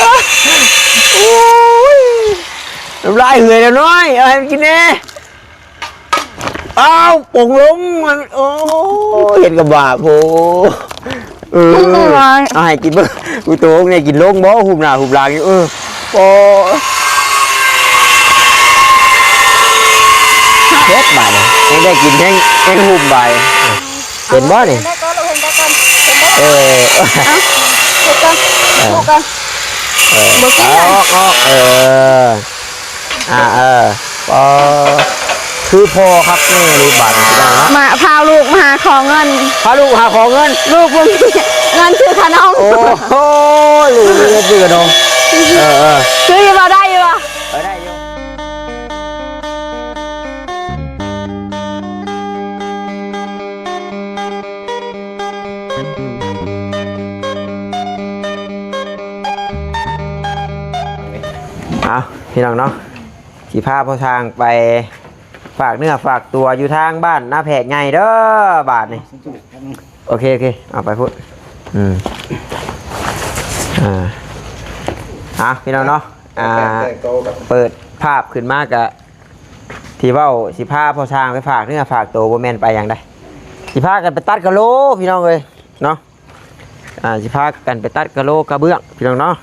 ໂອ້ຍ ນ້ຳລາຍເຫື່ອຍແລ້ວນ້ອຍ ເອົາໃຫ້ມັນກິນແດ່. ອ້າວ ປົງລົງ ໂອ້ຍ ເຮັດກັບບາບ ໂອ້ ເອີ ເອົາໃຫ້ກິນເບິ່ງ ກູໂຕນີ້ກິນລົງບໍ່ ຫຸບໜ້າຫຸບຫຼັງຢູ່ ເອີ ໂອ້ ເຮັດບາດນີ້ ຍັງໄດ້ກິນແຮງ ແຮງຫຸບບາດ ເຫັນບໍ່ນີ້ ເອີ ເຮັດກ່ອນ ເອີ ເຮັດກ່ອນ ເອີ ບໍ່ກິນ ອອກ ອອກ ເອີ. ອ່າ ເອີ ກໍຄືພໍ່ຄັກແນ່ເລີຍບາດນີ້ ມາ ພາລູກມາຫາຂໍເງິນ ພາລູກຫາຂໍເງິນ ລູກບໍ່ມີເງິນຊື້ຂະໜົມ ໂອ້ໂຫ ລູກບໍ່ມີເງິນຊື້ຂະໜົມ ເອີ ເອີ ຄືຢູ່ບໍ່ ໄດ້ຢູ່ບໍ່ ເອີ ໄດ້ຢູ່ ເອົາ ພີ່ນ້ອງເນາະ ຊິພາພໍ່ຊ່າງໄປຝາກເນື້ອຝາກຕົວຢູ່ທາງບ້ານນາແພກໃຫຍ່ເດີບາດນີ້ ໂອເຄ ໂອເຄ ເອົາໄປພຸ້ນ ອືມ ອ່າ ເອົາ ພີ່ນ້ອງເນາະ ອ່າ ແຕ່ງໂຕກັນ ເປີດພາບຂຶ້ນມາກະ ທີ່ເວົ້າຊິພາພໍ່ຊ່າງໄປຝາກເນື້ອຝາກໂຕ ບໍ່ແມ່ນໄປຫຍັງໃດ ຊິພາກັນໄປຕັດກະໂຫຼ ພີ່ນ້ອງເອີຍ ເນາະ ອ່າ ຊິພາກັນໄປຕັດກະໂຫຼກະເບື້ອງ ພີ່ນ້ອງເນາະ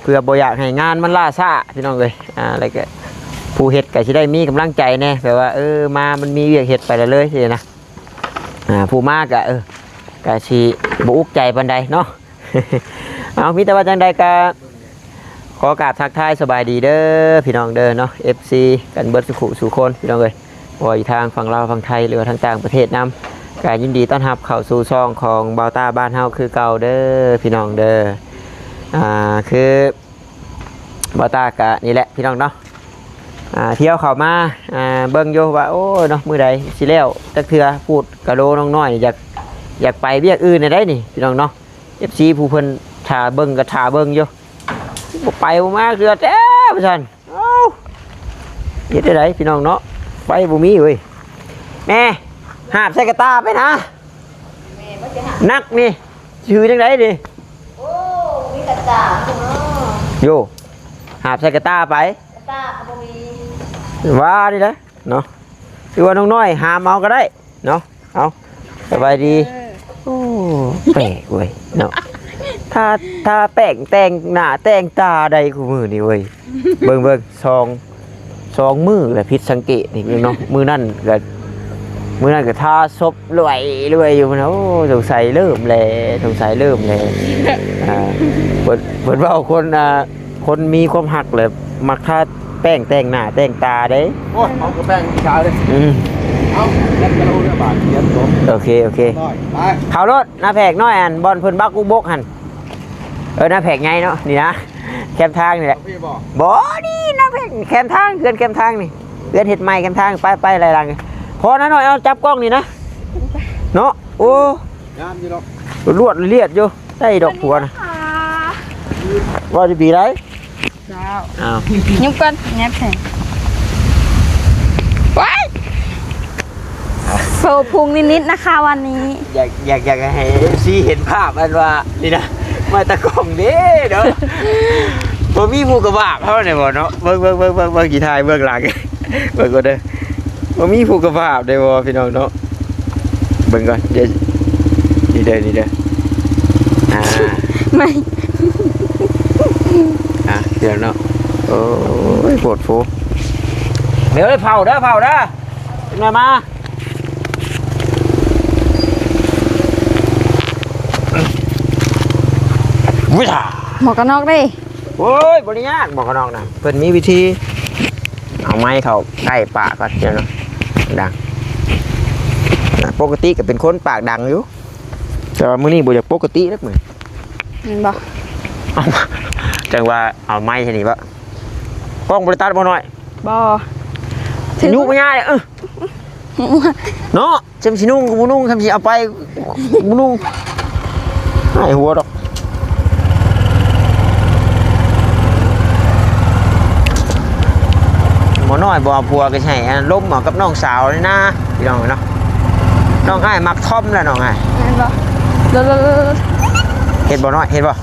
ເພື່ອບໍ່ຢາກໃຫ້ງານມັນລ່າຊ້າ ພີ່ນ້ອງເອີຍ ອ່າ ແລ້ວກະຜູ້ເຮັດກະຊິໄດ້ມີກຳລັງໃຈແດ່ ແບບວ່າ ເອີ ມາມັນມີວຽກເຮັດໄປແລ້ວເລີຍຊີ້ນະ ອ່າ ຜູ້ມາກະ ເອີ ກະຊິບໍ່ອຸກໃຈປານໃດເນາະ ເອົາ ມີແຕ່ວ່າຈັ່ງໃດກະ ຂໍກາບທັກທາຍສະບາຍດີເດີພີ່ນ້ອງເດີເນາະ ເອັຟຊີ ກັນເບິດສູ່ຄູ່ສູ່ຄົນ ພີ່ນ້ອງເອີຍ ບໍ່ວ່າຢູ່ທາງຝັ່ງລາວຝັ່ງໄທ ຫຼືວ່າທາງຕ່າງປະເທດນຳ ກະຍິນດີຕ້ອນຮັບເຂົ້າສູ່ຊ່ອງຂອງບ່າວຕ້າບ້ານເຮົາຄືເກົ່າເດີພີ່ນ້ອງເດີ ອ່າ ຄືບ່າວຕ້າກະນີ້ແຫຼະພີ່ນ້ອງເນາະ ອ່າ ທ່ຽວເຂົ້າມາ ອ່າ ເບິ່ງຢູ່ວ່າ ໂອ້ຍເນາະ ມື້ໃດຊິແລ້ວຈັກເທື່ອ ພູດກະໂຫຼນ້ອງນ້ອຍ ຢາກ ຢາກໄປວຽກອື່ນແດ່ໃດນີ້ ພີ່ນ້ອງເນາະ ເອັຟຊີ ຜູ້ເພິ່ນຖ້າເບິ່ງກະຖ້າເບິ່ງຢູ່ ບໍ່ໄປບໍ່ມາເທື່ອແທ້ວ່າຊັ້ນ ເອົ້າ ເຮັດແນວໃດພີ່ນ້ອງເນາະ ໄຟບໍ່ມີເວີຍ ແມ່ ຫາບໃສ່ກະຕ່າໄປນະ ແມ່ບໍ່ຊິຫາບ ໜັກນີ້ ຖືຈັ່ງໃດນີ້ ໂອ້ ມີກະຕ່າເນາະ ໂຢ ຫາບໃສ່ກະຕ່າໄປ ກະຕ່າກະບໍ່ມີ ວ່ານີ້ແຫຼະເນາະ ຫຼືວ່ານ້ອງນ້ອຍຫາມເອົາກະໄດ້ ເນາະ ເອົາ ສະບາຍດີ ເອີ ໂອ້ ແປກເວີຍເນາະ ທາ ທາແປ້ງແຕ່ງໜ້າແຕ່ງຕາໄດ້ຄູ່ມື້ນີ້ເວີຍ ເບິ່ງ ເບິ່ງ ສອງ ສອງມື້ແລ້ວຜິດສັງເກດນີ້ເນາະ ມື້ນັ້ນກະ ມື້ນັ້ນກະທາສົບລວຍໆຢູ່ພຸ້ນ ໂອ້ ສົງໄສເລີ່ມແລ້ວ ສົງໄສເລີ່ມແລ້ວ ອ່າ ເພິ່ນ ເພິ່ນເວົ້າຄົນ ອ່າ ຄົນມີຄວາມຮັກແຫຼະ ມັກທາແປ້ງແຕ່ງໜ້າແຕ່ງຕາເດ້ ໂອ້ຍ ເຮົາກະແປ້ງຂາວເດ້ ອືມ ເອົາ ແລ້ວກະເອົາເລື່ອບາດຂຽນຕົວ ໂອເຄ ໂອເຄ ໄປ ເຂົ້າໂລດ ນາແພກນ້ອຍ ອັນບ່ອນເພິ່ນບັກອຸບົກຫັ້ນ ເອີ ນາແພກໃຫຍ່ເນາະ ນີ້ນະ ແຄມທາງນີ້ແຫຼະ ບໍ່ ນີ້ນາແພກແຄມທາງ ເຮືອນແຄມທາງນີ້ ເຮືອນເຮັດໃໝ່ແຄມທາງ ໄປ ໄປ ໄລ່ຫຼັງ ພໍນານ້ອຍ ເອົາຈັບກ້ອງນີ້ນະ ເນາະ ໂອ້ ງາມຢູ່ດອກ ລວດລຽດຢູ່ ໄດ້ດອກຜົວນະ ວ່າຈະປີໃດ ເຈົ້າ ອ້າວ ຍຸບກ່ອນ ແຍບໃສ່ ວ້າຍ ໂຊພຸງນິດໆ ນະຄະ ວັນນີ້ ຢາກ ຢາກ ຢາກໃຫ້ເອັຟຊີເຫັນພາບ ອັນວ່າ ນີ້ນະ ມາຕາກ້ອງເດ້ເນາະ ບໍ່ມີຜູ້ກະບາບເຮົານີ້ບໍ່ເນາະ ເບິ່ງ ເບິ່ງ ເບິ່ງ ເບິ່ງ ເບິ່ງ ຊິຖ່າຍເບື້ອງຫຼັງ ເບິ່ງກ່ອນເດີ ບໍ່ມີຜູ້ກະບາບໄດ້ບໍ່ພີ່ນ້ອງເນາະ ເບິ່ງກ່ອນ ເດ ນີ້ເດີ ນີ້ເດີ ອ່າ ໄໝ ອ່າ ດຽວເນາະ ໂອ້ຍ ໂພດໂພ ເດີ ເຜົາເດີ ເຜົາເດີ ຈັກໜ່ອຍມາ ວິຊາ ໝວກກັນນັອກເດ້ ໂອ້ຍ ບໍ່ໄດ້ຍາກ ໝວກກັນນັອກນະ ເພິ່ນມີວິທີ ເອົາໄມ້ເຂົ້າໃກ້ປາກກ່ອນ ດຽວເນາະ ດັງ ປົກກະຕິກະເປັນຄົນປາກດັງຢູ່ ແຕ່ວ່າມື້ນີ້ບໍ່ຢາກປົກກະຕິເລີຍ ແມ່ນບໍ່ ເອົາ ຈັ່ງວ່າເອົາໄມ້ຊະນີ້ບໍ່ ກ້ອງບໍ່ໄດ້ຕັດບໍ່ນ້ອຍ ບໍ່ ຍຸບຍາເອີ ເນາະ ຈຳຊິນຸ່ງກະບໍ່ນຸ່ງ ຈຳຊິເອົາໄປກະບໍ່ນຸ່ງ ຫາຍຫົວດອກ ໝໍນ້ອຍບໍ່ເອົາຜົວກະຊິໃຫ້ລົມເອົາກັບນ້ອງສາວນີ້ນະ ພີ່ນ້ອງເນາະ ນ້ອງອ້າຍມັກທອມແຫຼະ ນ້ອງອ້າຍ ແມ່ນບໍ່ ເຫັນບໍ່ນ້ອຍ ເຫັນບໍ່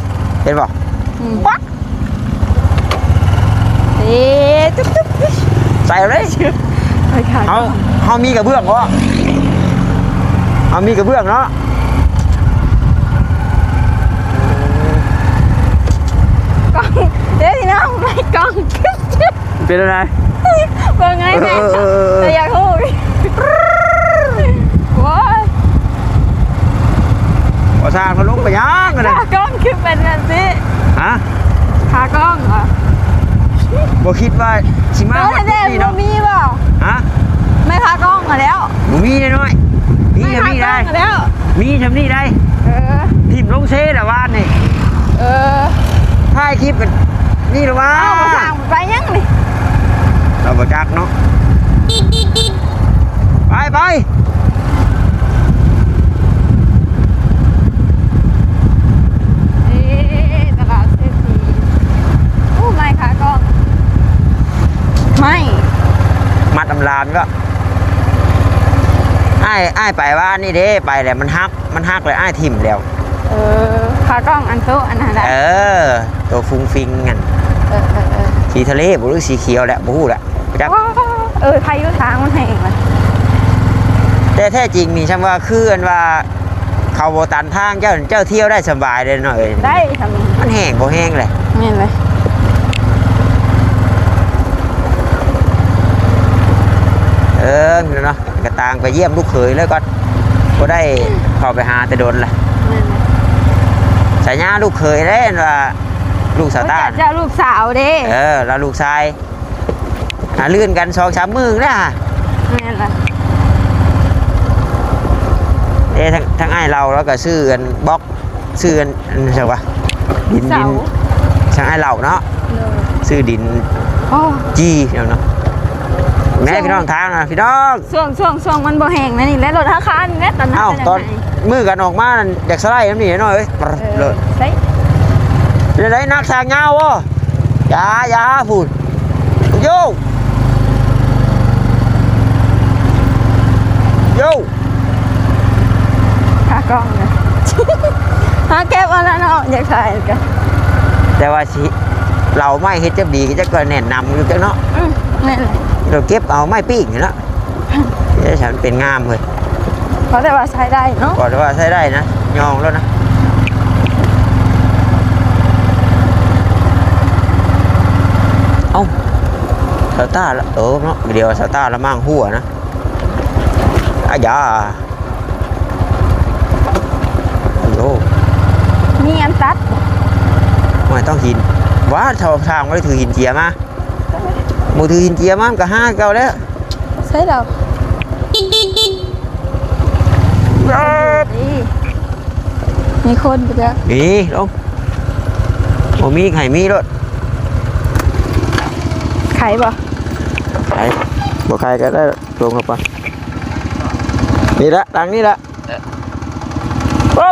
ເຫັນບໍ່ ອືມ ບັກ ເອີ ຈຸບໆ ໃສ່ເລີຍ ເຮົາ ເຮົາມີກະເບື້ອງບໍ່? ເຮົາມີກະເບື້ອງເນາະ. ກ້ອງ ເດ້ພີ່ນ້ອງ ໄມ້ກ້ອງ ເປັນແນວໃດ? ເບິ່ງໃນແບບ ເອີ ເອີ ເອີ ແຕ່ຢາກຮູ້ ໂອ້ຍ ບໍ່ສ້າງ ເຂົາລົງໄປຫຍັງ ຂາກ້ອງຄືເປັນແບບນີ້? ຮະ? ຂາກ້ອງຫວາ? ບໍ່ຄິດວ່າຊິມາຮອດຈຸດນີ້ເນາະ. ບໍ່ມີບໍ່? ຮະ? ໄມ້ຂາກ້ອງຫັ້ນແຫຼ້ວ ບໍ່ມີນ້ອຍໆ ມີຊ່ຳນີ້ໄດ໋ ມີຊ່ຳນີ້ໄດ໋. ເອີ ຖິ້ມລົງເຊລະວານນີ້. ເອີ ຖ່າຍຄລິບກັນນີ້ລະວ່າ ເອົາ ບໍ່ສ້າງໄປຫຍັງນີ້ ເຮົາບໍ່ຈັກເນາະ. ໄປ ໄປ. ເອີ ຕະຫຼາດເສດຖີ ໂອ້ ໄມ້ຂາກ້ອງ ໄມ້ ມັດອຳລາມກໍ ອ້າຍ ອ້າຍໄປວານນີ້ເດ້ ໄປແລ້ວມັນຫັກ ມັນຫັກແລ້ວອ້າຍຖິ້ມແລ້ວ. ເອີ ຂາກ້ອງອັນໂຕອັນນັ້ນແຫຼະ ເອີ ໂຕຟຸ້ງຟິງຫັ້ນ ເອີ ເອີ ເອີ ສີທະເລບໍ່ ຫຼື ສີຂຽວແຫຼະ ບໍ່ຮູ້ແຫຼະ ຈັກ. ເອີ ພາຍຸທາງມັນແຮງລະ ແຕ່ແທ້ຈິງນີ້ ຊ່ຳວ່າຄືອັນວ່າເຂົາບໍ່ຕັນທາງ ເຈົ້າ ເຈົ້າທ່ຽວໄດ້ສະບາຍເດ້ນ້ອຍເອີຍ ໄດ້ຊ່ຳນີ້ ມັນແຮງບໍ່ແຮງແຫຼະ ແມ່ນເລີຍ. ເອີ ເນາະ ກະຕ່າງໄປຢ້ຽມລູກເຂີຍເລີຍກ່ອນ ບໍ່ໄດ້ເຂົ້າໄປຫາແຕ່ດົນລະ ແມ່ນເລີຍ. ສາຍາລູກເຂີຍເດ້ ອັນວ່າລູກສາວຕາ ເຈົ້າລູກສາວເດ້ ເອີ ລາວລູກຊາຍ ຫາລື່ນກັນສອງສາມມື້ແລ້ວ. ແມ່ນລະ ເອີ ທາງ ທາງອ້າຍລາວ ລາວກະຊື້ອັນບລັອກ ຊື້ອັນ ອັນຫຍັງວະ ດິນ ດິນ ທາງອ້າຍລາວເນາະ ຊື້ດິນ ໂອ້ ຈີ່ເນາະ. ແມ່ພີ່ນ້ອງທາງນະພີ່ນ້ອງ ຊ່ວງ ຊ່ວງ ຊ່ວງມັນບໍ່ແຮງນະນີ້ແຫຼະ ລົດຫ້າຄັນແຫຼະຕອນນັ້ນ. ເອົ້າ ຕອນມື້ກັນອອກມານັ້ນ ຢາກສະໄລນຳນີ້ນ້ອຍເອີຍ ເອີ ລົດ ໃສ່ ເປັນໃດ ນັກຊ່າງຍາວບໍ່? ຢ່າ ຢ່າພຸ້ນ ໂຢ ໂຢ ຂາກ້ອງນະ ຫາເກັບເອົາລະເນາະ ຢາກຖ່າຍກະ ແຕ່ວ່າຊິ ເລົ່າໄມ້ເຮັດຈັກດີ ກະຈັກກະແໜ້ນນຳຢູ່ຈັກເນາະ. ອືມ ແມ່ນ ລະເກັບເອົາໄມ້ປີ້ງນີ້ເນາະ. ເອີ ມັນເປັນງາມເວີຍ ພໍແຕ່ວ່າໃຊ້ໄດ້ເນາະ ພໍແຕ່ວ່າໃຊ້ໄດ້ນະ ຍອງແລ້ວນະ. ເອົ້າ ສາວຕ້າລະ ເອີເນາະ ດຽວສາວຕ້າລະມ້າງຫົວນະ. ອາຢາ ໂອ້ ມີອັນຕັດບໍ່? ໂອ້ຍ ຕ້ອງຫີນ ວ່າທາງ ທາງບໍ່ໄດ້ຖືຫີນເຈຍມາ. ບໍ່ຖືຫີນເຈຍມາ ມັນກະຫາເກົ່າແລ້ວ. ໃສ່ແລ້ວ ມີຄົນບໍ່ຈັກ ມີລົງ ບໍ່ມີໃຫ້ມີໂລດ. ໄຂບໍ່? ໄຂ ບໍ່ໄຂກະໄດ້ ລົງເຂົ້າໄປ ນີ້ລະ ຫຼັງນີ້ລະ. ໂອ້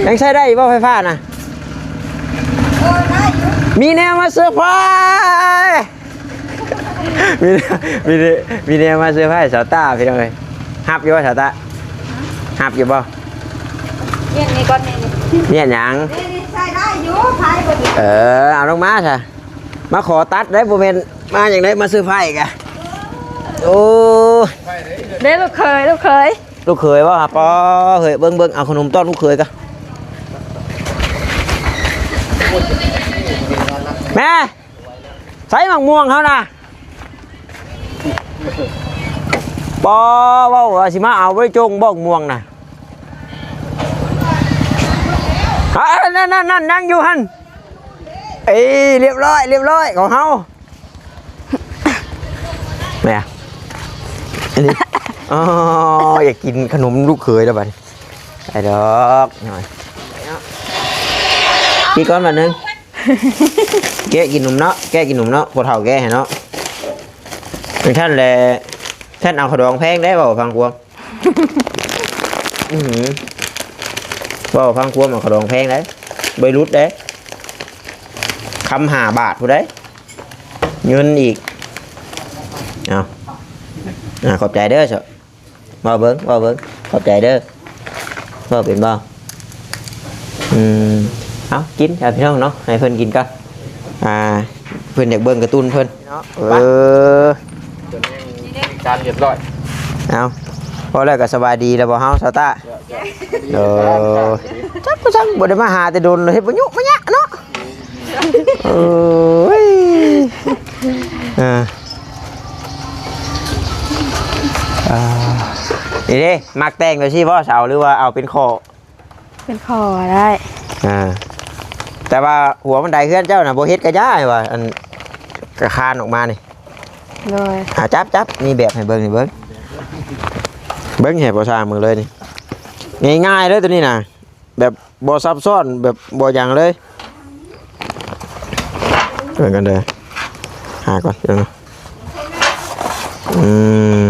ຍັງໃຊ້ໄດ້ຢູ່ບໍ່ໄຟຟ້ານະ? ເອີ ໄດ້ຢູ່ ມີແນວມາເຊີໄພຣ ມີ ມີ ມີແນວມາເຊີໄພຣສາວຕ້າພີ່ນ້ອງເອີຍ. ຮັບຢູ່ບໍ່ສາວຕ້າ? ຮັບຢູ່ບໍ່? ວຽນນີ້ກ່ອນ ນີ້ ວຽນຫຍັງ? ນີ້ ນີ້ ໃຊ້ໄດ້ຢູ່ ໄພບໍ່ດີ. ເອີ ເອົາລົງມາຊະ ມາຂໍຕັດໄດ້ ບໍ່ແມ່ນມາຫຍັງໄດ້ ມາເຊີໄພຣກະ. ໂອ້ ເດ້ລູກເຂີຍ ລູກເຂີຍ ລູກເຂີຍບໍ່? ປໍ ເຮີ້ຍ ເບິ່ງ ເບິ່ງ ເອົາຂະໜົມຕ້ອນລູກເຂີຍກະ. ແມ່ ໃສໝາກມ່ວງເຮົານະ? ປໍ ເວົ້າວ່າຊິມາເອົາ ບໍ່ໄດ້ຈົ່ງບໍ່ໝາກມ່ວງນະ. ອ່າ ນັ້ນໆໆ ຍັງຢູ່ຫັ້ນ. ເອີ ລຽບຮ້ອຍ ລຽບຮ້ອຍ ຂອງເຮົາ. ແມ່ ອັນນີ້ ອໍ ຢາກກິນຂະໜົມລູກເຂີຍແລ້ວບັດນີ້. ໄດ້ດອກ ກິນກ່ອນບາດໜຶ່ງ. ແກະກິນໜົມເນາະ ແກະກິນໜົມເນາະ ພໍ່ເຖົ້າແກະໃຫ້ເນາະ. ຈັ່ງຊັ້ນແຫຼະ ຊັ້ນເອົາຂະດອງແພງໄດ໋ ເວົ້າຟັງຄວາມ. ອື ເວົ້າຟັງຄວາມ ເອົາຂະດອງແພງໄດ໋ ບໍ່ໄດ້ຫຼຸດເດ້ ຄຳຫ້າບາດພຸ້ນໃດ໋ ເງິນອີກ. ເອົາ ອ່າ ຂອບໃຈເດີ. ເວົ້າເບິ່ງ ເວົ້າເບິ່ງ ຂອບໃຈເດີ. ເວົ້າເປັນບໍ່? ອືມ ເອົາ ກິນ ເອົາ ພີ່ນ້ອງເນາະ ໃຫ້ເພິ່ນກິນກ່ອນ. ອ່າ ເພິ່ນຢາກເບິ່ງກາຕູນເພິ່ນເນາະ. ເອີ ການຮຽບຮ້ອຍ. ເອົາ ພໍແລ້ວກໍສະບາຍດີແລ້ວບໍ່ເຮົາ ຊາວຕາ? ໂດຍ ຈັກບໍ່ຈັກ ບໍ່ໄດ້ມາຫາແຕ່ດົນ ເຮັດບໍ່ຍຸມາຍະເນາະ. ໂອ້ຍ ເອີ ອ່າ ນີ້ເດ້ ມັກແຕ່ງແບບຊີ້ບໍ່ສາວ ຫຼືວ່າເອົາເປັນຂໍ້? ເປັນຂໍ້ກໍໄດ້. ອ່າ ແຕ່ວ່າຫົວບັນໄດເຮືອນເຈົ້ານະ ບໍ່ເຮັດກະຢ່າ ວ່າອັນກະຄານອອກມານີ້. ໂດຍ ອ່າ ຈັບ ຈັບ ມີແບບໃຫ້ເບິ່ງ ໃຫ້ເບິ່ງ ເບິ່ງໃຫ້ພໍ່ຊ່າງເບິ່ງເລີຍນີ້ ງ່າຍໆເລີຍໂຕນີ້ນະ. ແບບບໍ່ຊັບຊ້ອນ ແບບບໍ່ຫຍັງເລີຍ. ເບິ່ງກັນເດີ ຫາກ່ອນ ອືມ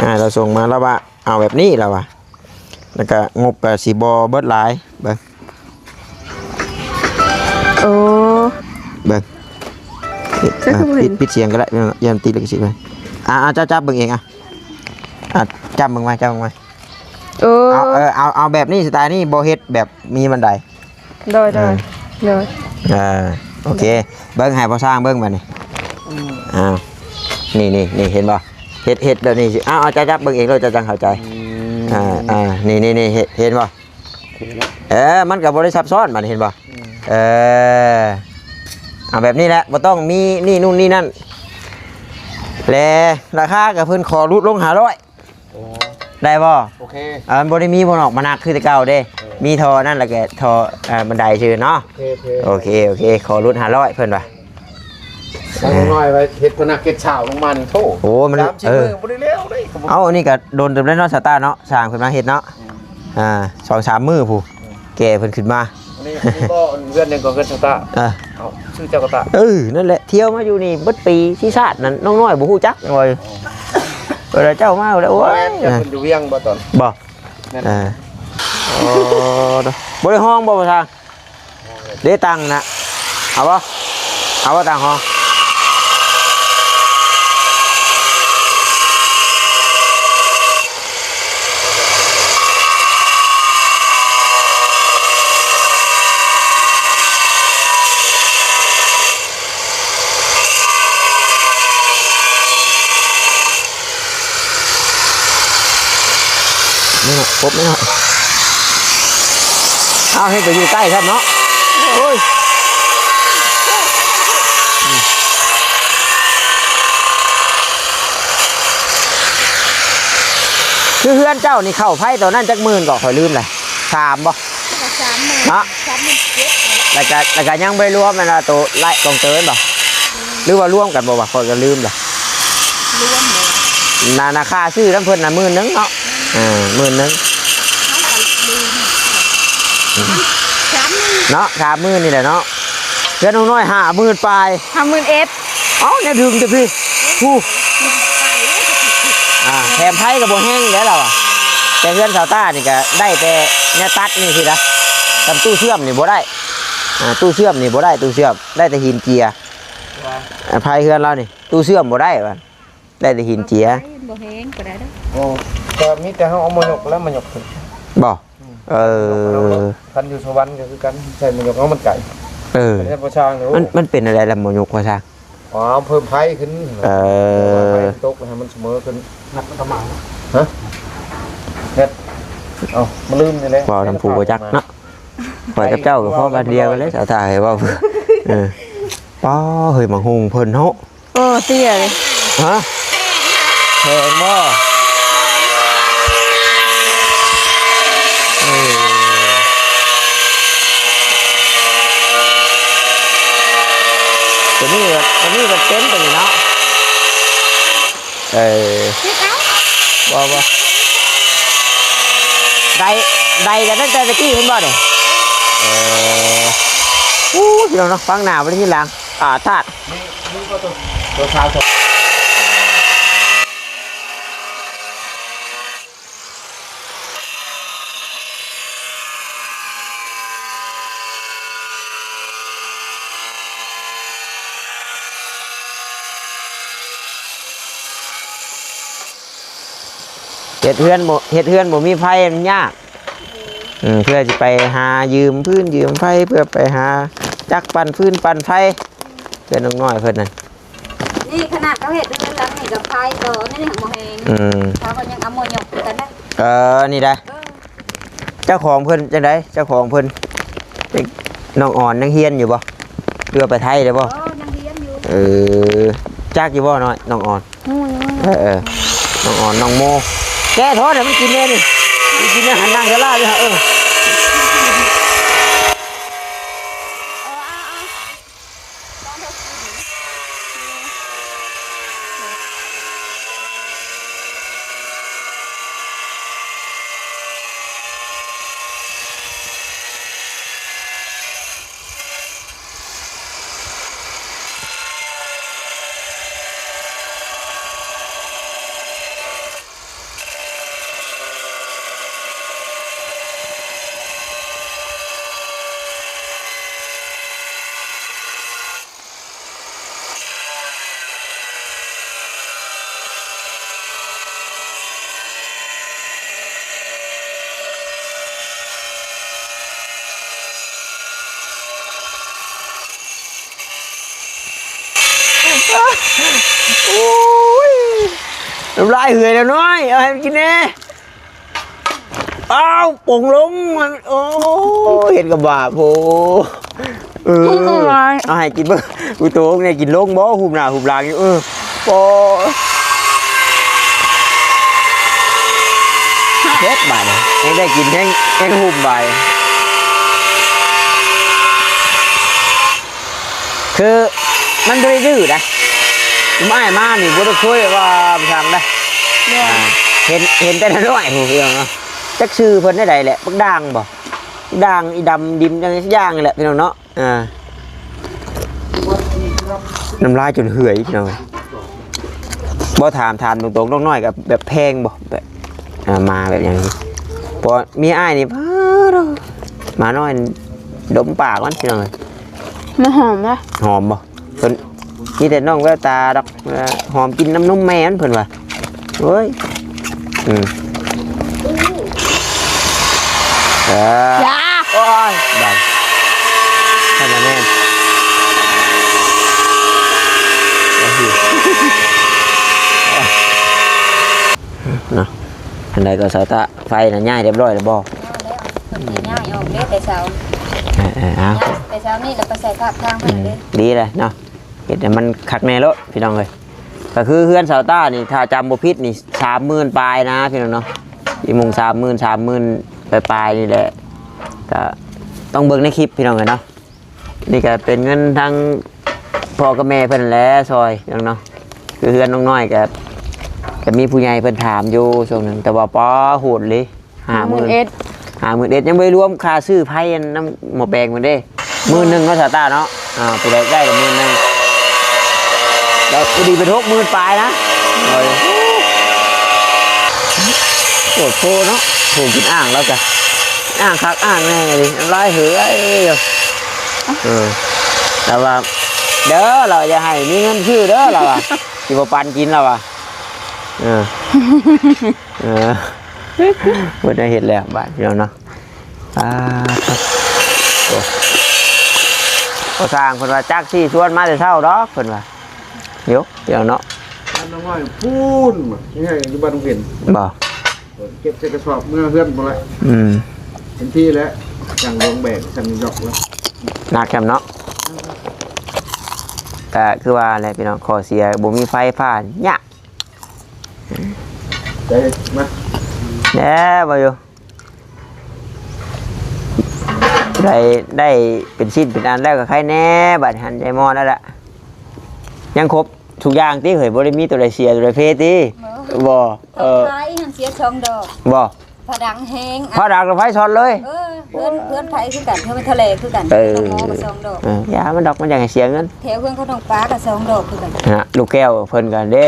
ອ້າຍລາວສົ່ງມາ ລາວວ່າເອົາແບບນີ້ ລາວວ່າ ແລ້ວກະງົບກະຊິບໍ່ເບິດຫຼາຍ. ເບິ່ງ ໂອ້ ເບິ່ງ ເຈົ້າຄືບໍ່ເຫັນ? ປິດ ປິດສຽງກໍໄດ້ ຢ້ານຕິດລິຂະສິດໄປ. ອ່າ ເຈົ້າຈັບເບິ່ງເອງ ອ່ະ ອ່ະ ຈັບເບິ່ງໄວ້ ຈັບເບິ່ງໄວ້. ເອີ ເອົາ ເອີ ເອົາ ເອົາແບບນີ້ ສະໄຕນີ້ ບໍ່ເຮັດແບບມີບັນໄດ. ໂດຍ ໂດຍ ເອີ ໂດຍ ເອີ ໂອເຄ ເບິ່ງໃຫ້ພໍ່ຊ່າງເບິ່ງບາດນີ້. ອືມ ອ້າວ ນີ້ ນີ້ ນີ້ ເຫັນບໍ່? ເຮັດ ເຮັດແບບນີ້ຊິ ເອົາ ເອົາ ເຈົ້າຈັບເບິ່ງເອງໂລດ ເຈົ້າຈັ່ງເຂົ້າໃຈ. ອືມ ອ່າ ອ່າ ນີ້ ນີ້ ນີ້ ເຫັນ ເຫັນບໍ່? ໂອເຄແລ້ວ ເອີ ມັນກໍບໍ່ໄດ້ຊັບຊ້ອນບາດນີ້ ເຫັນບໍ່? ອືມ ເອີ ເອົາແບບນີ້ແຫຼະ ບໍ່ຕ້ອງມີນີ້ ນູ້ນນີ້ນັ້ນ ແລະ ລາຄາກໍເພິ່ນຂໍຫຼຸດລົງຫ້າຮ້ອຍ. ໂອ້ ໄດ້ບໍ່? ໂອເຄ ເອີ ມັນບໍ່ໄດ້ມີໝໍ້ນອກມານັກຄືແຕ່ເກົ່າເດ້. ເອີ ມີທໍ່ນັ້ນ ແລ້ວກໍທໍ່ ອ່າ ບັນໄດຊື່ເນາະ. ໂອເຄ ໂອເຄ ໂອເຄ ຂໍຫຼຸດຫ້າຮ້ອຍເພິ່ນວ່າ. ເອີ ຢ່າງນ້ອຍໄວ້ເຮັດພະນັກເຮັດສາວລົງມານີ້ ໂທ້ ໂອ້ ມັນ ສາມສີ່ ເອີ ມື້ບໍ່ໄດ້ແລ້ວເດ້. ເອົ້າ ອັນນີ້ກໍດົນເຕີບແລ້ວເນາະ ສາວຕາເນາະ ສ້າງເພິ່ນມາເຮັດເນາະ. ອືມ ອ່າ ສອງສາມມື້ພຸ້ນ ອືມ ແກ່ເພິ່ນຂຶ້ນມາ. ອັນນີ້ ອັນນີ້ບໍ່ ເຮືອນຫຍັງກໍເຮືອນສາວຕາ. ເອີ ເອົາ ຊື່ເຈົ້າກໍຕາ. ເອີ ນັ້ນແຫຼະ ທ່ຽວມາຢູ່ນີ້ເບິດປີ ທີ່ຊາດນັ້ນນ້ອງນ້ອຍບໍ່ຮູ້ຈັກຫຍັງວ່າ. ເວລາເຈົ້າມາແລ້ວ ໂອ້ຍ ແມ່ນ ເຈົ້າເພິ່ນຢູ່ວຽງບໍ່ຕອນ? ບໍ່ ແມ່ນ ເອີ ໂອ້ ບໍ່ໄດ້ຮ້ອງບໍ່ ປະທານ? ເດ້ ຕັງນະ ເອົາບໍ່? ເອົາບໍ່ ຕັງຮ້ອງ? ນີ້ນະ ຄົບແລ້ວເນາະ. ເອົາ ເຮັດໄປຢູ່ໃກ້ຊັ້ນເນາະ. ໂອ້ຍ ຄືເຮືອນເຈົ້ານີ້ເຂົ້າໄຟຕອນນັ້ນຈັກໝື່ນກໍ ຂ້ອຍລືມແຫຼະ ສາມບໍ່? ສາມໝື່ນ ເນາະ ສາມໝື່ນເຈັດ ແລ້ວກະ ແລ້ວກະຍັງບໍ່ໄດ້ລວມແມ່ນວ່າໂຕໄລ່ກອງເຕີນບໍ່? ອືມ ຫຼືວ່າລວມກັນບໍ່ວະ? ຂ້ອຍກໍລືມລະ ລວມບໍ່? ນາ ນາຄາຊື້ນຳເພິ່ນນະໝື່ນໜຶ່ງເນາະ. ອືມ ເອີ ໝື່ນໜຶ່ງ ເຮົາກໍລືມ ອືມ ສາມໝື່ນ ເນາະ ສາມໝື່ນນີ້ແຫຼະເນາະ. ເຮືອນນ້ອງນ້ອຍຫ້າໝື່ນປາຍ ຫ້າໝື່ນເອັດ. ເອົ້າ ແນວດຶງແຕ່ພີ້ ຜູ້ ອ່າ ແຖມໄຟກໍບໍ່ແຮງແລ້ວລາວອະ. ແຕ່ເຮືອນສາວຕ້ານີ້ກໍໄດ້ແຕ່ແນວຕັດນີ້ຊີ້ນະ ກັບຕູ້ເຊື່ອມນີ້ບໍ່ໄດ້. ອ່າ ຕູ້ເຊື່ອມນີ້ບໍ່ໄດ້ ຕູ້ເຊື່ອມໄດ້ແຕ່ຫີນເຈຍ. ອ່າ ໄຟເຮືອນລາວນີ້ຕູ້ເຊື່ອມບໍ່ໄດ້ວ່າ ໄດ້ແຕ່ຫີນເຈຍ ບໍ່ແຮງປານໃດເດີ. ໂອ້ ກໍມີແຕ່ເຮົາເອົາມາຍົກແລ້ວມາຍົກຂຶ້ນບໍ່? ອືມ ເອີ ຄັນຢູ່ສະຫວັນກໍຄືກັນ ໃຊ້ມາຍົກເອົາມັນໄກ. ເອີ ມັນ ມັນເປັນແນວໃດລະມາຍົກວ່າຊະ? ອໍ ເພີ່ມໄພຂຶ້ນ. ເອີ ເອີ ເພີ່ມໄພຕົກໃຫ້ມັນສະເໝີຂຶ້ນ. ນັກກະໝາງ ຮະ ເຮັດ ເອົ້າ ມາລືມນີ້ແຫຼະ ເວົ້ານຳຜູ້ບໍ່ຈັກເນາະ. ຂ້ອຍກັບເຈົ້າກໍພໍບ້ານດຽວກັນແຫຼະ ສາວທ່າໃຫ້ເວົ້າ. ເອີ ປ້າ ເຮີ້ຍ ໝາກຫຸ່ງເພິ່ນເນາະ. ໂອ້ ເຕ້ຍເລີຍ ຮະ ແພງບໍ່? ເອີ ຕົວນີ້ ຕົວນີ້ມັນເຕັມຕົວນີ້ເນາະ. ເອີ ບໍ່ ບໍ່ ໄດ້ ໄດ້ກັນຕັ້ງແຕ່ຕະກີ້ພຸ້ນບໍ່ນີ້? ເອີ ອູ້ ພີ່ນ້ອງເນາະ ຟັງໜ້າບໍ່ໄດ້ຍິນຫຼັງ ອາທາດ. ມີ ມີບໍ່ຕົວ ຕົວຊາວ ເຮັດເຮືອນບໍ່ ເຮັດເຮືອນບໍ່ມີໄຟມັນຍາກ. ອືມ ເພື່ອຊິໄປຫາຢືມຟືນຢືມໄຟ ເພື່ອໄປຫາຈັກປັ່ນຟືນປັ່ນໄຟ ເພື່ອນ້ອງນ້ອຍເພິ່ນນັ້ນ. ນີ້ຂະໜາດເຂົາເຮັດເຮືອນຫຼັງນີ້ກໍໄຟຕໍ່ ນີ້ຍັງບໍ່ແຮງ. ອືມ ເຂົາກໍຍັງເອົາໝໍ້ຍົກຄືກັນນະ. ເອີ ນີ້ໄດ໋. ເອີ ເຈົ້າຂອງເພິ່ນຈັ່ງໃດ? ເຈົ້າຂອງເພິ່ນເປັນ ນ້ອງອອນຍັງຮຽນຢູ່ບໍ່ ຫຼືວ່າໄປໄທແລ້ວບໍ່? ອໍ ຍັງຮຽນຢູ່. ເອີ ຈັກຢູ່ບໍ່ນ້ອຍ ນ້ອງອອນ? ຮູ້ຢູ່. ເອີໆ ນ້ອງອອນ ນ້ອງໂມ ແກະທອດໃຫ້ມັນກິນແດ່ນີ້ ມັນກິນອາຫານນັ່ງສາລາຢູ່ຫັ້ນ. ເອີ. ໂອ້ຍ ນ້ຳລາຍເຫື່ອຍແລ້ວນ້ອຍ ເອົາໃຫ້ມັນກິນແດ່. ອ້າວ ປົງລົງ ໂອ້ ເຮັດກະບາບໂພ. ເອີ ເອົາໃຫ້ກິນເບິ່ງ ອຸໂຕງນີ້ກິນລົງບໍ່? ຫຸ້ມໜ້າຫຸ້ມຫຼັງຢູ່. ເອີ ໂອ້ ເຮັດບາດນີ້ ແຮງໄດ້ກິນ ແຮງ ແຮງຫຸ້ມບາດນີ້. ຄືມັນບໍ່ໄດ້ດື້ນະ ອ້າຍມານີ້ບໍ່ໄດ້ເຄີຍວ່າໄປທາງໃດ. ເອີ ອ່າ ເຫັນ ເຫັນແຕ່ນ້ອຍໆ ຜູ້ພີ່ນ້ອງເນາະ. ຈັກຊື່ເພິ່ນແນວໃດແຫຼະ ບັກດ່າງບໍ່? ດ່າງອີ່ດຳດິມຫຍັງສັກຢ່າງນີ້ແຫຼະ ພີ່ນ້ອງເນາະ. ອ່າ ນ້ຳລາຍຈົນເຫື່ອຍ ພີ່ນ້ອງ. ບໍ່ ຖາມ ຖາມຕົງໆ ນ້ອງນ້ອຍກໍແບບແພງບໍ່? ແບບ ອ່າ ມາແບບຫຍັງ? ເພາະເມຍອ້າຍນີ້ ປາດໂທ້ ໝານ້ອຍດົມປາກມັນ ພີ່ນ້ອງເອີຍ. ມັນຫອມນະ. ຫອມບໍ່? ເພິ່ນມີແຕ່ນ້ອງແວວຕາດອກ ຫອມກິນນ້ຳນົມແມ່ມັນ ເພິ່ນວ່າ. ໂອ້ຍ ອືມ ເອີ ຢ່າ ໂອ້ຍ ບາດ ນັ້ນລະແມ່ນ ເນາະ. ອັນໃດກໍສາວຕາ ໄຟນະຍ້າຍຮຽບຮ້ອຍແລ້ວບໍ່? ຍ້າຍແລ້ວ ເພິ່ນຊິຍ້າຍອອກເດ້ແຕ່ເຊົ້າ. ເອີໆ ເອົາ ຍ້າຍແຕ່ເຊົ້ານີ້ແລ້ວໄປໃສ່ພາກທາງເພິ່ນເດ້. ອືມ ດີແລ້ວເນາະ ເຮັດໃຫ້ມັນຄັກແນ່ໂລດ ພີ່ນ້ອງເອີຍ. ກໍຄືເຮືອນສາວຕານີ້ ຖ້າຈຳບໍ່ຜິດນີ້ ສາມໝື່ນປາຍນະ ພີ່ນ້ອງເນາະ. ອີ່ມຸງ ສາມໝື່ນ ສາມໝື່ນປາຍໆ ນີ້ແຫຼະ. ກໍຕ້ອງເບິ່ງໃນຄລິບ ພີ່ນ້ອງເອີຍເນາະ. ນີ້ກໍເປັນເງິນທາງພໍ່ກັບແມ່ເພິ່ນແຫຼະຊ່ອຍ ພີ່ນ້ອງເນາະ. ຄືເຮືອນນ້ອງນ້ອຍກໍ ກໍມີຜູ້ໃຫຍ່ເພິ່ນຖາມຢູ່ຊ່ວງໜຶ່ງ ແຕ່ວ່າ ປາ ໂຫດເລີຍ. ຫ້າໝື່ນ ຫ້າໝື່ນເອັດ ຍັງບໍ່ໄດ້ລວມຄ່າຊື້ໄຟອັນນຳໝໍ້ແປງເພິ່ນເດ້. ໝື່ນໜຶ່ງເນາະ ສາວຕາເນາະ. ອ່າ ຜູ້ໃດໄດ້ກໍໝື່ນໜຶ່ງ ແລ້ວພໍດີເປັນຫົກໝື່ນປາຍນະ. ໂອ້ຍ ໂອດໂພເນາະ ຜູ້ກິນອ່າງລາວກະ ອ່າງຄັກອ່າງແນ່ເດ ນ້ຳລາຍເຫື່ອຍຢູ່. ເອີ ແຕ່ວ່າ ເດີ ລາວຢ່າໃຫ້ມີເງິນຊື້ເດີ ລາວວ່າ ຊິບໍ່ປັນກິນ ລາວວ່າ. ເອີ ເອີ ບໍ່ໄດ້ເຮັດແລ້ວບາດ ພີ່ນ້ອງເນາະ. ອ່າ ໂອ້ ບໍ່ຊ່າງເພິ່ນວ່າ ຈັກຊິຊວນມາແຕ່ເຊົ້າດອກ ເພິ່ນວ່າ. ໂຍ ພີ່ນ້ອງເນາະ ບ້ານນ້ອງນ້ອຍພຸ້ນ ນີ້ໃຫ້ຢູ່ບ້ານເຫັນບໍ່? ເກັບໃສ່ກະສອບເມືອເຮືອນພຸ້ນແຫຼະ. ອືມ ເປັນທີ່ແລ້ວ ຈັ່ງລົງແບກຊັ້ນດອກລະ ໜັກແຄມເນາະ. ກໍຄືວ່າແຫຼະ ພີ່ນ້ອງ ຂໍ້ເສຍບໍ່ມີໄຟຟ້າຍາກ. ໄດ້ມາ ແດ່ ບໍ່ຢູ່ ໄດ້ ໄດ້ເປັນຊິ້ນເປັນອັນແລ້ວກໍໄຄແນ່. ບາດຫັ້ນໄດ້ໝໍ້ແລ້ວລະ ຍັງຄົບທຸກຢ່າງຕິເຮີ້ຍ? ບໍ່ໄດ້ມີຕົວໃດເສຍຕົວໃດເພຕິ? ບໍ່ ບໍ່ ເອີ ຂາຍຫັ້ນເສຍສອງດອກ ບໍ່? ຜາດັງແຮງ ຜາດັງໄຟຊັອດເລີຍ. ເອີ ເພື່ອນ ເພື່ອນໄຜຄືກັນ ເພື່ອນທະເລຄືກັນ. ເອີ ໝໍກໍສອງດອກ. ເອີ ຢ່າມັນດອກ ມັນຢາກໃຫ້ເສຍເງິນ. ແຖວເຮືອນຂອງນ້ອງປາກໍສອງດອກຄືກັນ. ນະ ລູກແກ້ວເພິ່ນກໍເດ້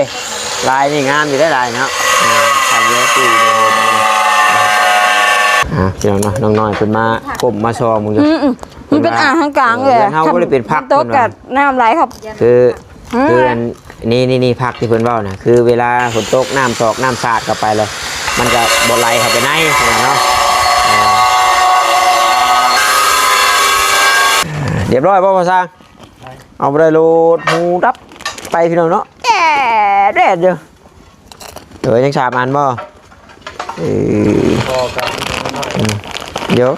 ລາຍນີ້ງາມຢູ່ເດ້ ລາຍເນາະ. ເອີ ຄັກຢູ່ ອ່າ ພີ່ນ້ອງເນາະ ນ້ອງນ້ອຍເພິ່ນມາກົ້ມມາຊອງເບິ່ງຢູ່. ອືມໆ ມັນເປັນອ່າງທາງກາງເລີຍ. ເອີ ເຮືອນເຮົາບໍ່ໄດ້ເປັນພັກ ຝົນຕົກກໍນ້ຳໄຫຼເຂົ້າ ຄື ອືມ ຄືອັນນີ້ ນີ້ ນີ້ ພັກທີ່ເພິ່ນເວົ້ານະ ຄືເວລາຝົນຕົກ ນ້ຳຊອກນ້ຳສາດເຂົ້າໄປແລ້ວ ມັນກໍບໍ່ໄຫຼເຂົ້າໄປໃນເນາະ. ເອີ ຮຽບຮ້ອຍບໍ່ພໍ່ຊ່າງ? ເອົາບໍ່ໄດ້ໂລດ ຫູດັບໄປພີ່ນ້ອງເນາະ. ແອ ແດດຢູ່. ເອີ ຍັງສາມອັນບໍ່? ເອີ ພໍກັນ ອືມ ດຽວ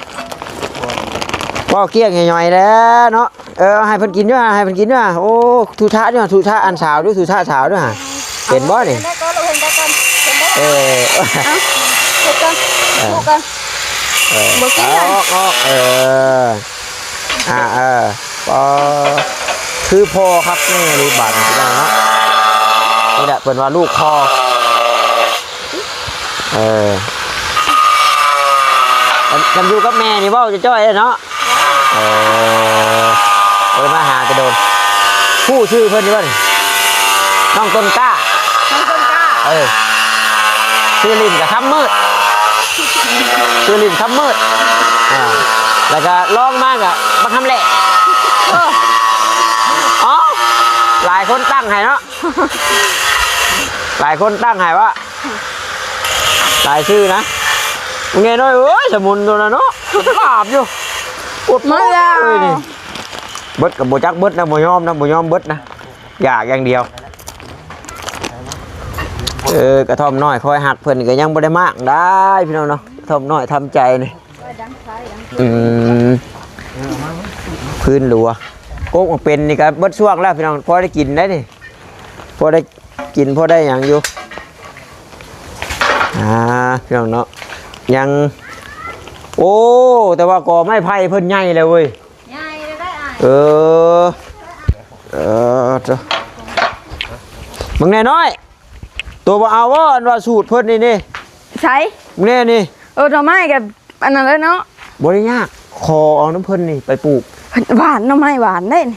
ພໍ ພໍກ້ຽງໃຫ້ຫຍ່ອຍແລ້ວເນາະ. ເອີ ໃຫ້ເພິ່ນກິນຢູ່ຫາ ໃຫ້ເພິ່ນກິນຢູ່ຫາ. ໂອ້ ທຸທະຢູ່ຫາ ທຸທະອັນສາວດູ ທຸທະສາວດູຫາ. ເຫັນບໍ່ນີ້? ເຫັນໄດ້ກໍລູກ ເຫັນໄດ້ກ່ອນ ເຫັນໄດ້ ເອີ ເອົາ ເຮັດກ່ອນ ເອີ ລູກກ່ອນ ເອີ ບໍ່ກິນ ອອກ ອອກ ເອີ ອ່າ ເອີ ກໍຄືພໍ່ຄັກແນ່ເລີຍບາດນີ້ເນາະ. ນີ້ແຫຼະເພິ່ນວ່າລູກພໍ່. ເອີ ຄັນ ຄັນຢູ່ກັບແມ່ນີ້ເວົ້າຈະຈ້ອຍເນາະ. ເອີ ບໍ່ໄດ້ມາຫາແຕ່ດົນ. ຮູ້ຊື່ເພິ່ນຢູ່ບໍ່ນີ້? ນ້ອງຕົ້ນກ້າ ນ້ອງຕົ້ນກ້າ ເອີ ຊື່ຫຼິ້ນກໍຄຳມືດ ຊື່ຫຼິ້ນຄຳມືດ. ອ່າ ແລ້ວກໍລອງມາກໍບັກຄຳແຫຼະ. ເອີ ເອົ້າ ຫຼາຍຄົນຕັ້ງໃຫ້ເນາະ ຫຼາຍຄົນຕັ້ງໃຫ້ວະ ຫຼາຍຊື່ນະ. ບັກແນ່ນ້ອຍເອີຍ ສະໝຸນໂຕນັ້ນເນາະ ຫຼາບຢູ່ ອດ ມາແລ້ວ ເອີຍ ນີ້ ເບິດກໍບໍ່ຈັກເບິດນະ ບໍ່ຍອມນະ ບໍ່ຍອມເບິດນະ ຢາກຢ່າງດຽວ. ເອີ ກະທ່ອມນ້ອຍຄອຍຮັກເພິ່ນກໍຍັງບໍ່ໄດ້ມ້າງໄດ້ພີ່ນ້ອງເນາະ ກະທ່ອມນ້ອຍທຳໃຈນີ້. ອືມ ພື້ນຫຼວ ກົກໝາກເປັນນີ້ກໍເບິດຊ່ວງແລ້ວພີ່ນ້ອງ ພໍໄດ້ກິນໄດ້ນີ້ ພໍໄດ້ ກິນພໍໄດ້ຫຍັງຢູ່ ອ່າ ພີ່ນ້ອງເນາະ ຍັງ ໂອ້ ແຕ່ວ່າກໍໄມ້ໄຜ່ເພິ່ນໃຫຍ່ແລ້ວເວີຍ ໃຫຍ່ແລ້ວໄດ໋ອ້າຍ ເອີ ເອີ ເຈົ້າ ບັກແນ່ນ້ອຍ ໂຕບໍ່ເອົາບໍ່ ອັນວ່າສູດເພິ່ນນີ້ນີ້ ໃສ ບັກແນ່ນີ້ ເອີ ໜໍ່ໄມ້ກັບ ອັນນັ້ນເລີຍເນາະ ບໍ່ໄດ້ຍາກ ຂໍເອົານຳເພິ່ນນີ້ໄປປູກ ຫວານ ໜໍ່ໄມ້ຫວານເດ້ນີ້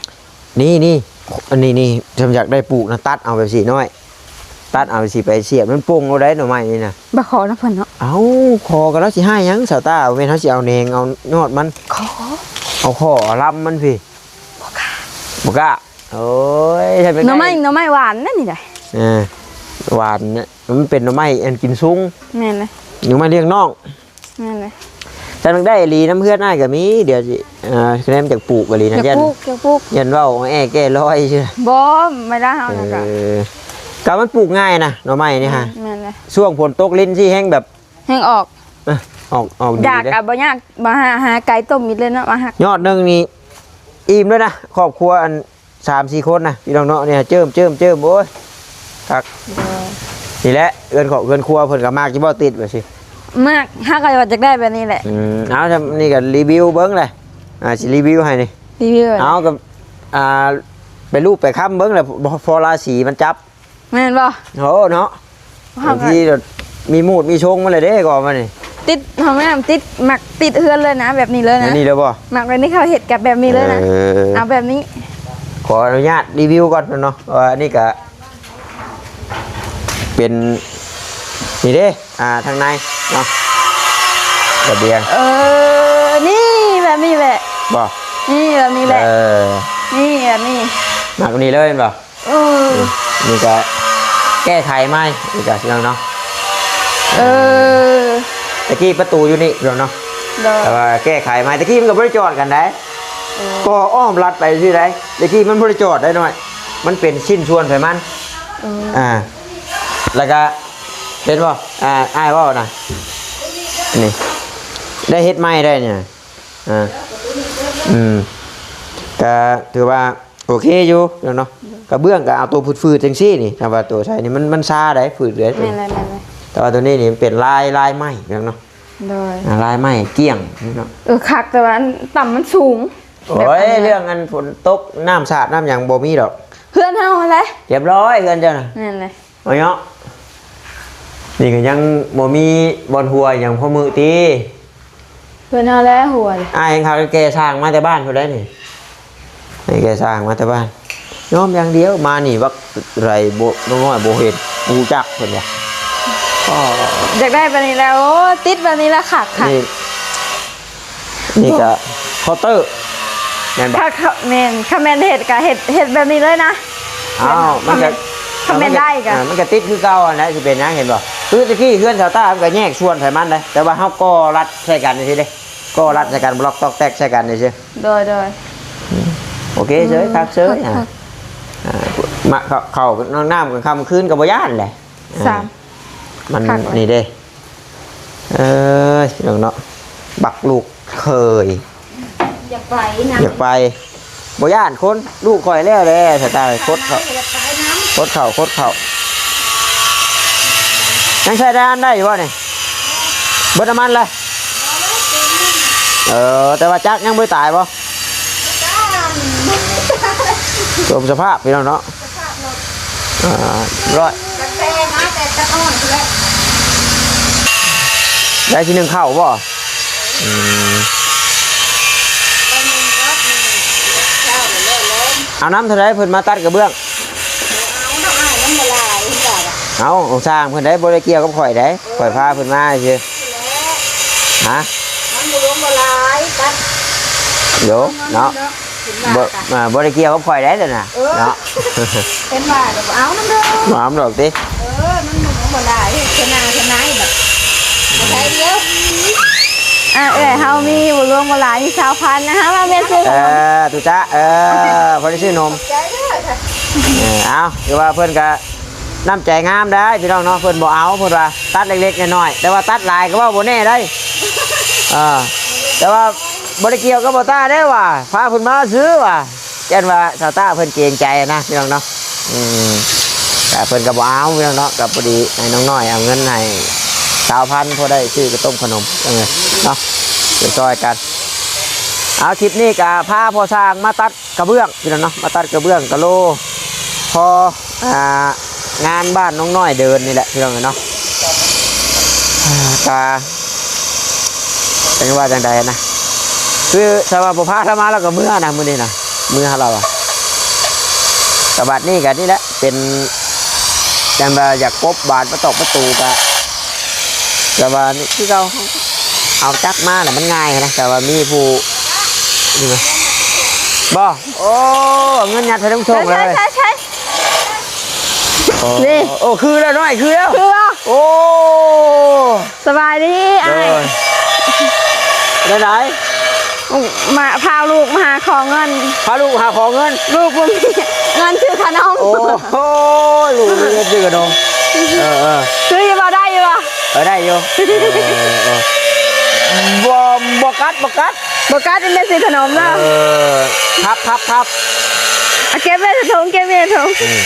ນີ້ ນີ້ ອັນນີ້ນີ້ ຈຳຢາກໄດ້ປູກນະ ຕັດເອົາແບບຊີ້ນ້ອຍ ຕັດເອົາຊີ້ໄປສຽບ ມັນປົ່ງໂລດໄດ໋ໜໍ່ໄມ້ນີ້ນະ ບໍ່ຂໍນຳເພິ່ນເນາະ ເອົ້າ ຂໍກໍລາວຊິໃຫ້ຫຍັງ ສາວຕາ ບໍ່ແມ່ນເຮົາຊິເອົາແໜງເອົາຍອດມັນ ຂໍ ເອົາຂໍ້ເອົາລຳມັນພີ້ ບໍ່ກ້າ ບໍ່ກ້າ ໂອ້ຍ ໃຊ່ເປັນ ໜໍ່ໄມ້ ໜໍ່ໄມ້ຫວານນະນີ້ໄດ໋ ເອີ ຫວານນະ ມັນເປັນໜໍ່ໄມ້ອັນກິນຊຸງ ແມ່ນເລີຍ ໜໍ່ໄມ້ລ້ຽງນ້ອງ ແມ່ນເລີຍ ຄັນຢາກໄດ້ອີ່ຫຼີນຳເຮືອນອ້າຍກໍມີ ດຽວຊິ ເອີ ຄະແນນຢາກປູກອີ່ຫຼີນະ ຢາກປູກ ຢາກປູກ ຢ້ານເວົ້າແອແກ້ລອຍຊື່ ບໍ່ ໄມ່ໄດ້ເຮົານະກະ ເອີ ກະມັນປູກງ່າຍນະ ໜໍ່ໄມ້ນີ້ຫາ ແມ່ນເລີຍ ຊ່ວງຝົນຕົກລິນຊີ້ແຮງແບບ ແຮງອອກ ເອີ ອອກ ອອກດີເດ້ ຢາກກະບໍ່ຍາກ ມາຫາ ຫາໄກ່ຕົ້ມອີກເລີຍເນາະ ມາຫາ ຍອດໜຶ່ງນີ້ອີ່ມເລີຍນະ ຄອບຄົວອັນ ສາມສີ່ຄົນນະ ພີ່ນ້ອງເນາະ ນີ້ເຈີ້ມ ເຈີ້ມ ເຈີ້ມ ໂອ້ຍ ຄັກ ເອີ ນີ້ແຫຼະ ເຮືອນຄອບເຮືອນຄົວເພິ່ນກໍມັກຢູ່ບໍ່ ຕິດແບບຊີ້ ມັກ ເຮົາກໍວ່າຢາກໄດ້ແບບນີ້ແຫຼະ ອືມ ເອົາ ນີ້ກໍຣີວິວເບິ່ງແຫຼະ ອ່າ ຊິຣີວິວໃຫ້ນີ້ ຣີວິວ ເອົາ ກໍ ອ່າ ໄປລູບໄປຄຳເບິ່ງແຫຼະ ພໍລາສີມັນຈັບ ແມ່ນບໍ່? ໂອ້ ເນາະ ເຮົາກໍບາງທີມີມູດມີຊົງມາແລ້ວເດ້ ກໍມານີ້ ຕິດຫ້ອງນ້ຳ ຕິດ ມັກຕິດເຮືອນເລີຍນະ ແບບນີ້ເລີຍນະ ແບບນີ້ເລີຍບໍ່? ມັກແບບນີ້ ເຂົາເຮັດກັບແບບນີ້ເລີຍນະ ເອີ ເອົາແບບນີ້ ຂໍອະນຸຍາດຣີວິວກ່ອນເນາະ ວ່າອັນນີ້ກະເປັນ ນີ້ເດ້ ອ່າ ທາງໃນເນາະ ລະບຽງ ເອີ ນີ້ ແບບນີ້ແຫຼະ ບໍ່? ນີ້ ແບບນີ້ແຫຼະ ເອີ ນີ້ ແບບນີ້ ມັກແບບນີ້ເລີຍແມ່ນບໍ່? ເອີ ນີ້ກະແກ້ໄຂໃໝ່ ນີ້ກະພີ່ນ້ອງເນາະ ເອີ ຕະກີ້ປະຕູຢູ່ນີ້ພີ່ນ້ອງເນາະ ໂດຍ ແຕ່ວ່າແກ້ໄຂໃໝ່ ຕະກີ້ມັນກະບໍ່ໄດ້ຈອດກັນໃດ ເອີ ກໍອ້ອມລັດໄປຊື່ໃດ ຕະກີ້ມັນບໍ່ໄດ້ຈອດໄດ໋ນ້ອຍ ມັນເປັນຊິ້ນສ່ວນໃຜມັນ ເອີ ອ່າ ແລ້ວກະເຫັນບໍ່ ອ່າ ອ້າຍເວົ້ານະ ນີ້ ໄດ້ເຮັດໃໝ່ໄດ້ນີ້ ອ່າ ອືມ ກະຖືວ່າ ໂອເຄຢູ່ເນາະ ກະເບື້ອງກະເອົາໂຕຝືດໆຈັ່ງຊີ້ນີ້ ຖ້າວ່າໂຕໃສ່ນີ້ມັນ ມັນຊາໄດ໋ ຝືດເລີຍ ແມ່ນແລ້ວ ແມ່ນແລ້ວ ແຕ່ວ່າໂຕນີ້ນີ້ເປັນລາຍ ລາຍໄມ້ເນາະ ໂດຍ ອ່າ ລາຍໄມ້ກ້ຽງເນາະ ເອີ ຄັກ ແຕ່ວ່າຕ່ຳມັນສູງ ໂອ້ຍ ແບບອັນນັ້ນ ເລື່ອງອັນຝົນຕົກ ນ້ຳສາດນ້ຳຫຍັງບໍ່ມີດອກ ເຮືອນເຮົາຫັ້ນແຫຼະ ຮຽບຮ້ອຍເຮືອນເຈົ້ານະ ແມ່ນແຫຼະ ເອົາເນາະ ນີ້ກໍຍັງບໍ່ມີບ່ອນຫົວຫຍັງພໍມື້ຕິ ເພິ່ນເອົາແລ້ວຫົວ ອ້າຍເຂົາແກ່ຊ່າງມາແຕ່ບ້ານພຸ້ນໃດ໋ນີ້ ໃຫ້ແກ່ຊ່າງມາແຕ່ບ້ານ ຍອມຢ່າງດຽວ ມານີ້ບັກໄລບໍ່ ນ້ອຍບໍ່ເຫັນ ບໍ່ຮູ້ຈັກເພິ່ນວ່າ ກໍຢາກໄດ້ແບບນີ້ແຫຼະ ໂອ້ ຕິດແບບນີ້ລະຄັກ ນີ້ ນີ້ກະເຄົາເຕີ ແມ່ນບໍ່? ຖ້າ ແມ່ນ ຄັນແມ່ນເຮັດກະເຮັດ ເຮັດແບບນີ້ເລີຍນະ ອ້າວ ມັນກະ ຄັນແມ່ນໄດ້ກະ ອ່າ ມັນກະຕິດຄືເກົ່າຫັ້ນແຫຼະ ຊິເປັນຫຍັງ ເຫັນບໍ່? ຄືຕະກີ້ເຮືອນສາວຕ້າມັນກໍແຍກສ່ວນໃຜມັນເດ້ ແຕ່ວ່າເຮົາກໍລັດໃສ່ກັນຊື່ເດ້ ກໍລັດໃສ່ກັນ ບລັອກຕອກແຕກໃສ່ກັນຊື່. ໂດຍ ໂດຍ ອືມ ໂອເຄເຊີຍ ອືມ ຄັກເຊີຍ ຄັກ ອ່າ ມາເຂົ້າ ເຂົ້ານ້ຳກາງຄ່ຳຄືນກໍບໍ່ຢ້ານແຫຼະ ອ່າ ສາມ ມັນ ຄັກເລີຍ ນີ້ເດ້ ເອີຍ ພີ່ນ້ອງເນາະ ບັກລູກເຂີຍ ຢາກໄປນຳ ຢາກໄປ ບໍ່ຢ້ານຄົນ ລູກຂ້ອຍແລ້ວແຫຼະ ສາຍຕາຄົດເຂົ້າ ຢາກໄປນຳ ຄົດເຂົ້າ ຄົດເຂົ້າ ຍັງໃຊ້ໄດ້ ອັນໄດ້ຢູ່ບໍ່ນີ້? ເບິດນ້ຳມັນແລ້ວ ເອີ ແຕ່ວ່າຈັກຍັງບໍ່ໄດ້ຕາຍບໍ່? ສົມສະພາບ ພີ່ນ້ອງເນາະ ສະພາບລົດ ອ່າ ຮ້ອຍ ຕັ້ງແຕ່ມາແຕ່ຕະອອນພຸ້ນແຫຼະ ໄດ້ຊິໜຶ້ງເຂົ້າບໍ່? ອືມ ໄປໜຶ້ງລອບໜຶ່ງ ເຊົ້າແລ້ວແລ້ວ ເອົານຳເທົ່າໃດເພິ່ນມາຕັດກະເບື້ອງ? ເອົາດອກອ້າຍ ມັນບໍ່ຫຼາຍ ເພິ່ນວ່າ ເອົາ ຊ່າງເພິ່ນໄດ໋ ບໍ່ໄດ້ກ່ຽວກັບຂ້ອຍໄດ໋ ເອີ ຂ້ອຍພາເພິ່ນມາຊື່ ຫັ້ນແຫຼະ ຮະ ມັນບໍ່ຫຼວງບໍ່ຫຼາຍ ຕັດ ໂດ ເນາະ ເນາະ ບໍ່ ອ່າ ບໍ່ໄດ້ກ່ຽວກັບຂ້ອຍໄດ໋ໂຕນະ ເອີ ເນາະ ເຫັນວ່າກໍບໍ່ເອົານຳເດີ ບໍ່ເອົານຳດອກຕິ ເອີ ມັນບໍ່ຫຼາຍ ເທື່ອໜ້າເທື່ອໃນບັດ ໃສ່ດຽວ ອ່າ ເອື້ອຍເຮົາມີບໍ່ຫຼວງບໍ່ຫຼາຍ ມີຊາວພັນນະ ຫາວ່າແມ່ຊື້ ເອີ ຕຸຈະ ເອີ ພໍໄດ້ຊື້ນົມ ໃຈເດີ ເອີ ເອົາ ຄືວ່າເພິ່ນກະ ນ້ຳໃຈງາມໄດ໋ພີ່ນ້ອງເນາະ ເພິ່ນບໍ່ເອົາ ເພິ່ນວ່າຕັດເລັກໆນ້ອຍໆ ແຕ່ວ່າຕັດຫຼາຍກໍເວົ້າບໍ່ແນ່ໄດ໋ ເອີ ແຕ່ວ່າບໍ່ໄດ້ກ່ຽວກັບບ່າວຕ້າເດ້ວ່າ ພາເພິ່ນມາຊື່ວ່າ ຢ້ານວ່າສາວຕ້າເພິ່ນເກງໃຈນະພີ່ນ້ອງເນາະ ອືມ ແຕ່ເພິ່ນກໍບໍ່ເອົາພີ່ນ້ອງເນາະ ກໍພໍດີໃຫ້ນ້ອງນ້ອຍເອົາເງິນໃຫ້ຊາວພັນ ພໍໄດ້ຊື້ກະຕົ້ມຂະໜົມ ເອີ ເນາະ ໄປຊ່ອຍກັນ ເອົາ ຄລິບນີ້ກໍພາພໍ່ຊ່າງມາຕັດ ກະເບື້ອງພີ່ນ້ອງເນາະ ມາຕັດກະເບື້ອງກະໂລ ພໍ ອ່າ ງານບ້ານນ້ອງນ້ອຍເດີນນີ້ແຫຼະພີ່ນ້ອງເນາະ ອ່າ ກະ ຈັກວ່າຈັ່ງໃດນະ ຄືຖ້າວ່າບໍ່ພາລາວມາ ລາວກໍເມືອນະມື້ນີ້ນະ ເມືອລາວອະ ກະບາດນີ້ກະນີ້ແຫຼະ ເປັນ ຈັ່ງວ່າຢາກກົບບານປະຕອກປະຕູກະ ແຕ່ວ່ານີ້ຄືເກົ່າ ເອົາຈັກມານະ ມັນງ່າຍນະ ແຕ່ວ່າມີຜູ້ ນີ້ ບໍ່ ໂອ້ ເງິນຍັດໃສ່ຖົງໂຊ່ງເລີຍ ໃຊ່ ໂອ້ ນີ້ ໂອ້ ຄືແລ້ວນ້ອຍ ຄືແລ້ວ ຄືແລ້ວ ໂອ້ ສະບາຍດີອ້າຍ ໂດຍ ໄດ້ໃດ ມາ ພາລູກມາຫາຂໍເງິນ ພາລູກຫາຂໍເງິນ ລູກບໍ່ມີເງິນຊື້ຂະໜົມ ໂອ້ໂຫ ລູກບໍ່ມີເງິນຊື້ຂະໜົມ ເອີໆ ຄືຢູ່ບໍ່ ໄດ້ຢູ່ບໍ່? ເອີ ໄດ້ຢູ່ ເອີໆ ບໍ່ ບໍ່ກັດ ບໍ່ກັດ ບໍ່ກັດ ແມ່ຊື້ຂະໜົມເດີ ເອີ ພັບ ພັບ ພັບ ເອົາເກັບໄວ້ໃນຖົງ ເກັບໄວ້ໃນຖົງ ອືມ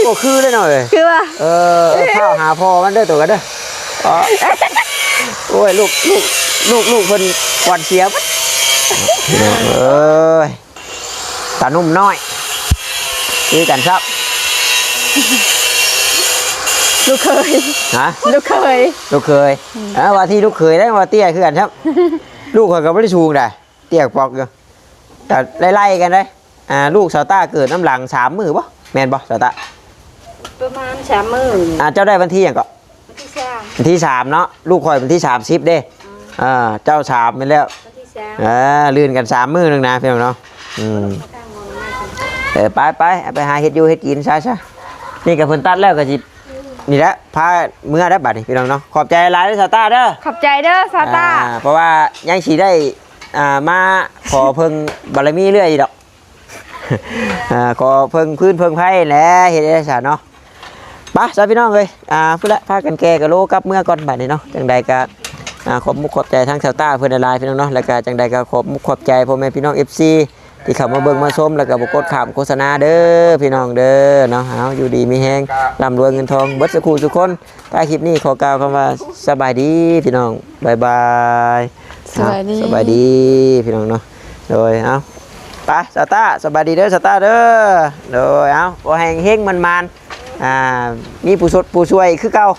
ໂອ້ ຄືເລີຍເນາະ ເອີ ຄືວ່າ ເອີ ເອີ ເອົາຫາພໍ່ມັນເດີ ໂຕກັນເດີ ອໍ ໂອ້ຍ ລູກ ລູກ ລູກ ລູກເພິ່ນຂວັນເສຍ ພີ່ນ້ອງເອີຍ ຕາໜຸ່ມນ້ອຍ ຄືກັນຊະ ລູກເຂີຍ ຮະ ລູກເຂີຍ ລູກເຂີຍ ອືມ ເອີ ວ່າທີ່ລູກເຂີຍໄດ້ ວ່າເຕ້ຍຄືກັນຊະ ລູກຂ້ອຍກໍບໍ່ໄດ້ສູງໃດ ເຕ້ຍປອກຢູ່ ກໍໄລ່ໆກັນເດ້ ອ່າ ລູກສາວຕ້າເກີດນຳຫຼັງສາມມື້ບໍ່ ແມ່ນບໍ່ສາວຕ້າ? ປະມານສາມມື້ ອ່າ ເຈົ້າໄດ້ວັນທີຫຍັງເກາະ? ວັນທີສາມ ວັນທີສາມເນາະ ລູກຂ້ອຍວັນທີສາມສິບເດ້ ອືມ ອ່າ ເຈົ້າສາມແມ່ນແລ້ວ ວັນທີສາມ ອ່າ ລື່ນກັນສາມມື້ໜຶ່ງນະ ພີ່ນ້ອງເນາະ ອືມ ເອີ ໄປໆ ເອົາໄປຫາເຮັດຢູ່ເຮັດກິນຊະ ຊະ ນີ້ກໍເພິ່ນຕັດແລ້ວກໍຊິ ນີ້ແຫຼະ ພາເມືອແລ້ວບາດນີ້ ພີ່ນ້ອງເນາະ ຂອບໃຈຫຼາຍເດີສາວຕ້າເດີ ຂອບໃຈເດີສາວຕ້າ ອ່າ ເພາະວ່າຍັງຊິໄດ້ ອ່າ ມາຂໍເພິ່ງບາລະມີເລື້ອຍຢູ່ດອກ ອ່າ ຂໍເພິ່ງພື້ນເພິ່ງໄພແຫຼະ ເຮັດໄດ້ຊະເນາະ ໄປຊະພີ່ນ້ອງເອີຍ ອ່າ ພຸ້ນແຫຼະ ພາກັນແກ່ກະໂລກັບເມືອກ່ອນບາດນີ້ເນາະ ຈັ່ງໃດກະ ອ່າ ຂອບມຸກຂອບໃຈທາງສາວຕ້າເພິ່ນຫຼາຍໆ ພີ່ນ້ອງເນາະ ແລ້ວກະຈັ່ງໃດກະຂອບມຸກຂອບໃຈພໍ່ແມ່ພີ່ນ້ອງ ເອັຟຊີ ທີ່ເຂົ້າມາເບິ່ງມາຊົມ ແລ້ວກໍບໍ່ກົດຂ້າມໂຄສະນາເດີ ພີ່ນ້ອງເດີເນາະ ເອົາ ຢູ່ດີມີແຮງ ລ່ຳລວຍເງິນທອງເບິດສູ່ຄູ່ສູ່ຄົນ ທ້າຍຄລິບນີ້ຂໍກ່າວຄຳວ່າ ສະບາຍດີພີ່ນ້ອງ ບາຍບາຍ ສະບາຍດີ ເນາະ ສະບາຍດີພີ່ນ້ອງເນາະ ໂດຍ ເອົາ ໄປ ສາວຕ້າ ສະບາຍດີເດີ ສາວຕ້າເດີ ໂດຍ ເອົາ ຂໍໃຫ້ເຮັງໆ ໝານໆ ອ່າ ມີຜູ້ຊົດຜູ້ຊ່ວຍຄືເກົ່າ